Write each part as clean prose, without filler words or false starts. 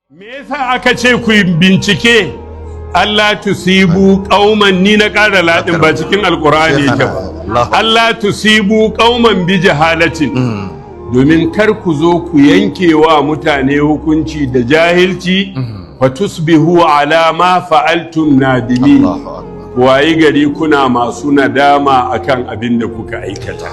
Me yasa aka ce ku yi bincike? Allah tusibu qauman, ni na ƙara ladin, ba cikin Alƙur'ani yake ba. Allah tusibu qauman bi jahalatin, domin kar ku zo ku yanke wa mutane hukunci da jahilci, fa tusbihu ala ma fa'altum nadimin. Allahu akbar. Wayi gari kuna masu nadama akan abin da kuka aikata.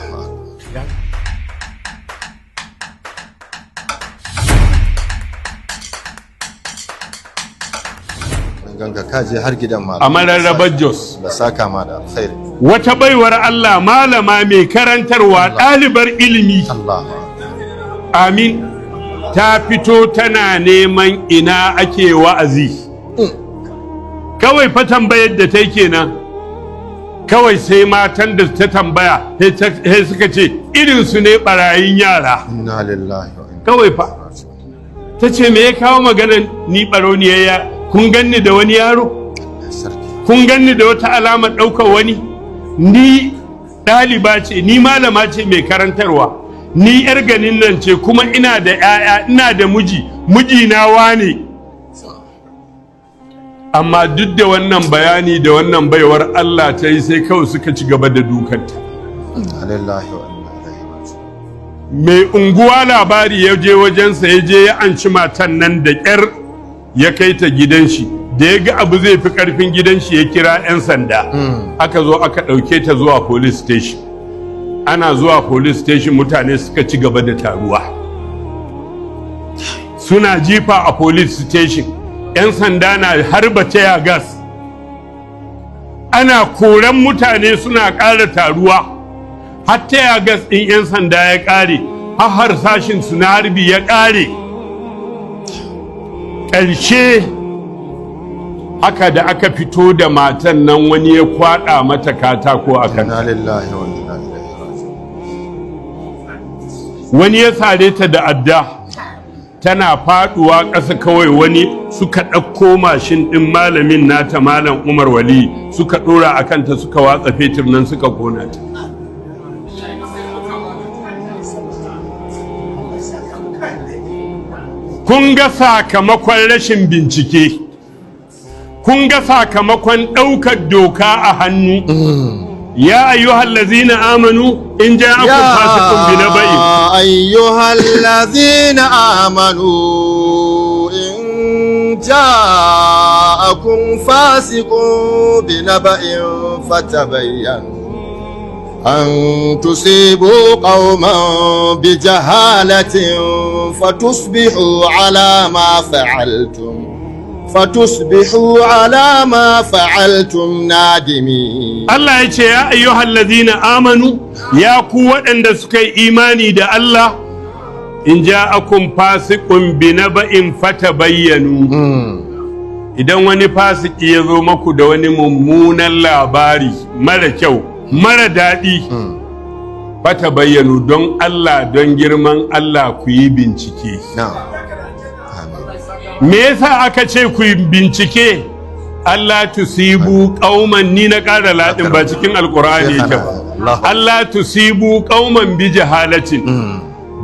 Ganga ka je har gidan malam. A Mararrabar Jos. Da saka ma da alkhairi. Wata baiwar Allah, malama mai karantarwa, ɗalibar ilimi. Allahu akbar. Amin. Ta fito tana neman ina ake wa'azi. Kawai fa tambayar da ta yi kenan. Kawai sai matan da ta tambaya sai suka ce irinsu ne barayin yara. Inna lillahi wa inna Kawai fa. ilaihi raji'un. Ta ce, me ya kawo maganar ni ɓarauniyar ya kun ganni da wani yaro? Allah sarki. Kun ganni da wata alamar ɗaukar wani? Ni ɗaliba ce, ni malama ce mai karantarwa, ni yar ganin nan ce, kuma ina da 'ya'ya, ina da miji, mijina wane. Amma duk da wannan bayani da wannan baiwar Allah ta yi, sai kawai suka ci gaba da dukanta. Inna lillahi wa inna ilaihi raji'un. Mai unguwa labari ya je wajensa, ya je ya anci matan nan da ƙyar, ya kai ta gidan shi. Da ya ga abu zai fi ƙarfin gidan shi, ya kira 'yan sanda. Aka zo aka ɗauke ta zuwa police station. Ana zuwa police station, mutane suka ci gaba da taruwa, suna jifa a police station, 'yan sanda na harba tear gas, ana koran mutane, suna ƙara taruwa, har tear gas ɗin 'yan sanda ya ƙare, har harsashin su na harbi ya ƙare. Ƙarshe haka da aka fito da matan nan, wani ya kwaɗa mata katako a kan Inna lillahi wa inna ilaihi raji'un. Wani ya sare ta da adda, tana faduwa ƙasa. Kawai wani suka ɗauko mashin ɗin malamin nata, Malam Umar Wali, suka ɗora a kanta, suka watsa fetur nan, suka kona ta. Kun ga sakamakon rashin bincike, kun ga sakamakon ɗaukar doka a hannu. Ya ayyuhallazina amanu in ja'akum fasiqun binaba'in. يا أيها الذين آمنوا إن جاءكم فاسق بنبأ فتبينوا أن تصيبوا قوما بجهالة فتصبحوا على ما فعلتم نادمين. Allah ya ce, ya ayyuhal ladina amanu, ya ku waɗanda suka yi imani da Allah, in ja'akum fasiqun binaba'in fatabayyanu, idan wani fasiki ya zo maku da wani mummunan labari mara kyau, mara daɗi, fatabayyanu, don Allah, don girman Allah, ku yi bincike. نعم آمين. Me yasa aka ce ku yi bincike? Allah tusibu qauman, ni na ƙara ladin, ba cikin Alƙur'ani yake ba. Allah tusibu qauman bi jahalatin,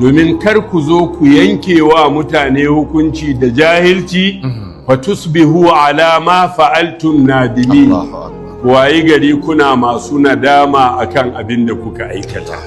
domin kar ku zo ku yanke wa mutane hukunci da jahilci, fa tusbihu ala ma fa'altum nadimin. الله أكبر. Wayi gari kuna masu nadama akan abin da kuka aikata.